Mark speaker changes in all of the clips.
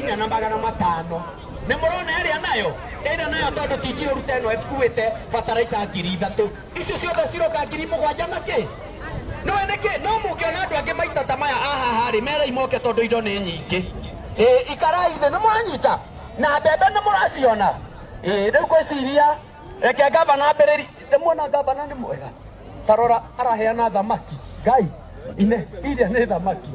Speaker 1: 4,500. Nĩ mũrona ĩrĩa nayo, ĩrĩa nayo tondũ ti njihũru ta ĩno ĩkuĩte bataraica 3,000. Icio ciothe ciroka 7,000 na kĩ? Nĩũĩ nĩkĩ? No mũngĩona andũ angĩ maita ta maya a haha rĩ, merei moke tondũ indo nĩ nyingĩ. Ĩĩ, ikarai thĩ, nĩ mwanyita? Na mbembe nĩ mũraciona? Ĩĩ, rĩu ngwĩciria reke ngavana ambĩrĩrie. Nĩ muona ngavana nĩ mwega? Ta rora araheana thamaki. Ngai, ine, iria nĩ thamaki.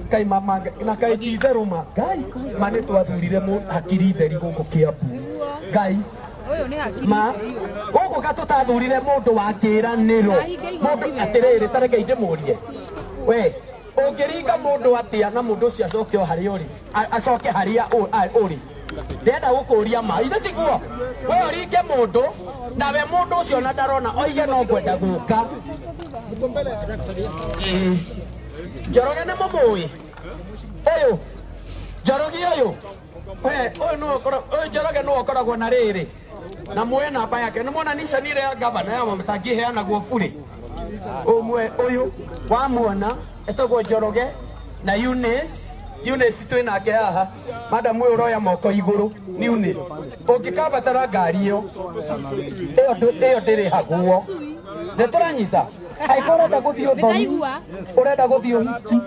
Speaker 1: Ngai mama, na kaĩ ti itherũ ma. Ngai, ma nĩ twathurire hakiri theri gũkũ Kiambu. Ngai, ma, gũkũ ka tũtathurire mũndũ wa kĩranĩro. Mũndũ, atĩrĩrĩ, ta rekei ndĩmũrie. We, Ũngĩringa mũndũ atĩa na mũndũ ũcio acoke o harĩa ũrĩ? Acoke harĩa ũrĩ? Ndĩrenda gũkũria ma, ithe tiguo? We ũringe mũndũ nawe mũndũ ũcio ona ndarona oige no ngwenda gũka. Ĩĩ. Njoroge nĩ mũmũĩ? Ũyũ Njoroge ũyũ we ũyũ nĩwe ũyũ Njoroge nĩwe ũkoragwo na rĩrĩ na muoe namba yake nĩ muona Nissan ĩrĩa ya gavana ya Wamatangi ĩheanagwo burĩ ũmwe ũyũ wamuona etagwo Njoroge na Eunice. Eunice twĩ nake haha, madam ũyũ ũroya moko igũrũ nĩ Eunice. Ũngĩkabatara ngari ĩyo ĩyo ndĩrĩhagwo, nĩ tũranyita. Angĩkorwo ũrenda gũthiĩ ũthoni, ũrenda gũthiĩ ũhiki,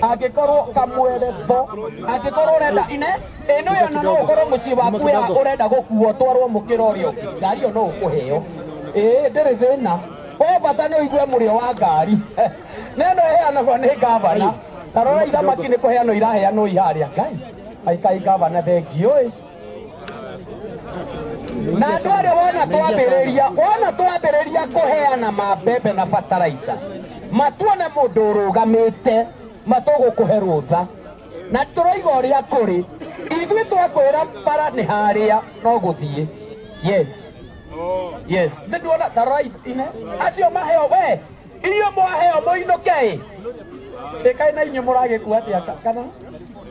Speaker 1: angĩkorwo kamweretho, angĩkorwo ũrenda ine ĩno ĩyo, na no ũkorwo mũciĩ waku wĩ haha ũrenda gũkuo ũtwarwo mũkĩra ũrĩa ũngĩ, ngari ĩyo no ũkũheo. Ĩĩ, ndĩrĩ thĩna, we bata nĩ ũigue mũrĩo wa ngari. Na ĩno ĩheanagwo nĩ gavana. Ta rora ithamaki nĩ kũheanwo iraheanwo iharĩa. Ngai aikai gavana, thengiũ ĩ. Na andũ arĩa wona twambĩrĩria, wona twambĩrĩria kũheana mambembe na bataraica, matuone mũndũ ũrũgamĩte, matũgũkũhe rũtha na tũroiga ũrĩa kũrĩ. Ithuĩ twakwĩra bara nĩ harĩa no gũthiĩ. Yes, yes, nĩ nduona. Ta rora ine acio maheo. We inyuĩ mwaheo mũinũke ĩ ĩkaĩ na inyuĩ mũragĩkua atĩa kana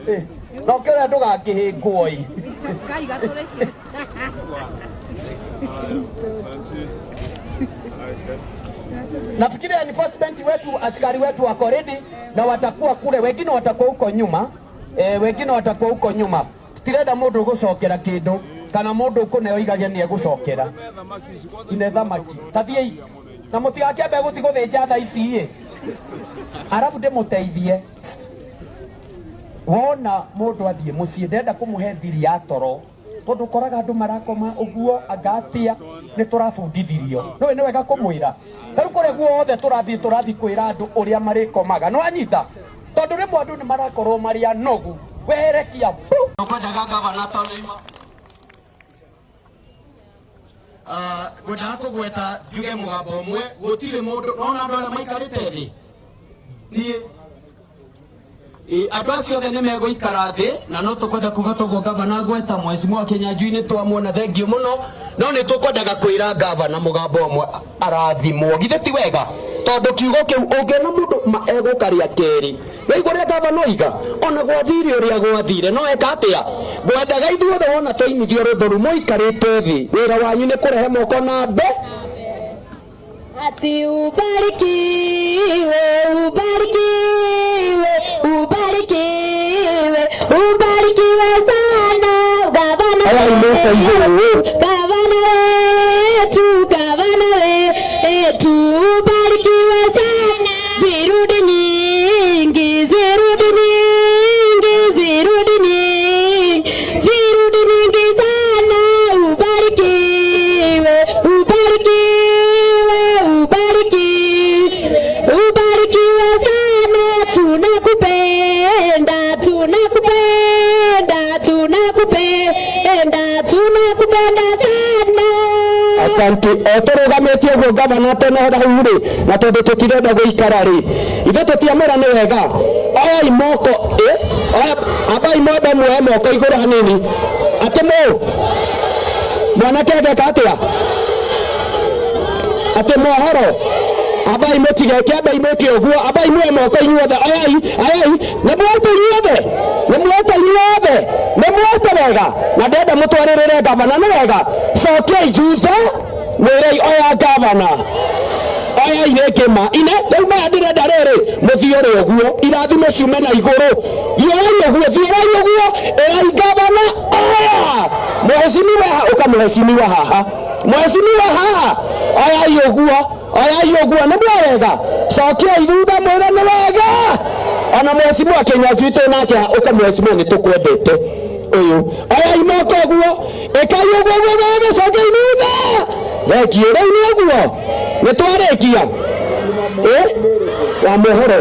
Speaker 1: ĩ no kĩrĩa ndũgakĩhĩngwo ĩ.
Speaker 2: Ngai gatũrĩhie.
Speaker 1: Nafikiria enforcement wetu, askari wetu wako ready na watakuwa kule, wengine watakuwa huko nyuma, wengine watakuwa huko nyuma. Tutirenda mundu gucokera kindu kana mundu kune oigage ni egucokera ine thamaki. Tathiei na mutigakĩambe gũthi gũthĩnja thaa ici ĩ, arabu ndĩmũteithie. Wona mũndũ athiĩ mũciĩ, ndenda kũmũhe thiri ya toro, tondũ ũkoraga andũ marakoma ũguo anga atĩa. Nĩ tũrabundithirio, nĩũĩ nĩ wega kũmwĩra. Ta rĩu kũrĩa guothe tũrathiĩ, tũrathiĩ kwĩra andũ ũrĩa marĩkomaga, nĩ wanyita? Tondũ rĩmwe andũ nĩ marakorwo marĩ anogu, werekia bu. Ũkwendaga gavana tondũ ngwendaga kũgweta njuge mũgambo ũmwe, gũtirĩ mũndũ nona andũ arĩa maikarĩte thĩ niĩ. Ĩ, andũ acio othe nĩ megũikara thĩ na no tũkwenda kuga toguo gavana gweta Mheshimiwa Kinyanjui nĩ twamuona, thengiũ mũno, no nĩ tũkwendaga kwĩra gavana mũgambo ũmwe arathimwo. Githĩ ti wega? Tondũ kiugo kĩu ũngĩona mũndũ ma egũka rĩa kerĩ, waigua ũrĩa gavana oiga, ona gwathire ũrĩa gwathire no eka atĩa. Ngwendaga ithuothe wona twainithio rwĩmbo rũu mũikarĩte thĩ, wĩra wanyu nĩ kũrehe moko na mbe.
Speaker 2: Ati ubarikiwe, ubarikiwe, ubarikiwe, ubarikiwe sana gavana
Speaker 1: Aya moko igũrũ.
Speaker 2: Gavana wetu, gavana wetu, ubarikiwe sana. Zirudi nyingi, zirudi nyingi, zirudi nyingi, zirudi nyingi sana. Ubarikiwe, ubarikiwe, ubarikiwe, ubarikiwe sana. Tunakupenda, tunakupenda, tunakupenda, tunakupenda sana.
Speaker 1: Asante. O tũrũgamĩtie ũguo gavana atanahora hau rĩ, na tondũ tũtirenda gũikara rĩ, ithuĩ tũtiamũra nĩ wega. Oyai moko ĩ, oya, ambai mwambe muoe moko igũrũ hanini. Atĩ mũ mwanake angeka atĩa? Atĩ mohoro ambai mũtigeke, ambai mwĩke ũguo, ambai muoe moko inyuothe. Oyai, oyai, nĩ muoete inyuothe, nĩ muoete inyuothe, nĩ muoete wega, na ndenda mũtwarĩrĩre gavana. Nĩ wega, cokiai thutha, mwĩrei oya gavana, oyai rĩngĩ ma ine. Rĩu maya ndĩrenda rĩrĩ mũthiũre ũguo, irathimo ciume na igũrũ. Thiũrai ũguo, thiũrai ũguo. Mheshimiwa uka, mheshimiwa haha, mheshimiwa haha, oyai ũguo, oyai ũguo, nĩ wega, cokiai thutha mwĩre nĩ wega. Ona mheshimiwa Kinyanjui twĩ nake haha, ũka mheshimiwa, nĩ tũkwendete. Ũyũ oyai moko ũguo, ĩkai ũguo ũguo ũguo, cokiai thutha. Thengiũ. Rĩu nĩ ũguo nĩ twarĩkia ĩ wa mohoro.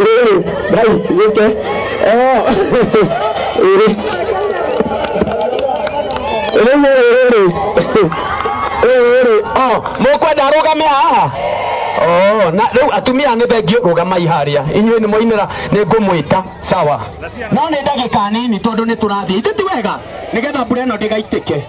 Speaker 1: Rĩrĩ ngai gĩke ĩrĩ rĩu rĩrĩ rĩrĩ mũkwenda arũgame haha. Oh, na rĩu atumia nĩ thengio, rũgamai harĩa inyuĩ nĩ mwainĩra, nĩ ngũmwĩta sawa, no nĩ ndagĩka nini tondũ nĩ tũrathiĩ ithe ti wega nĩgetha mbura ĩno ndĩgaitĩke.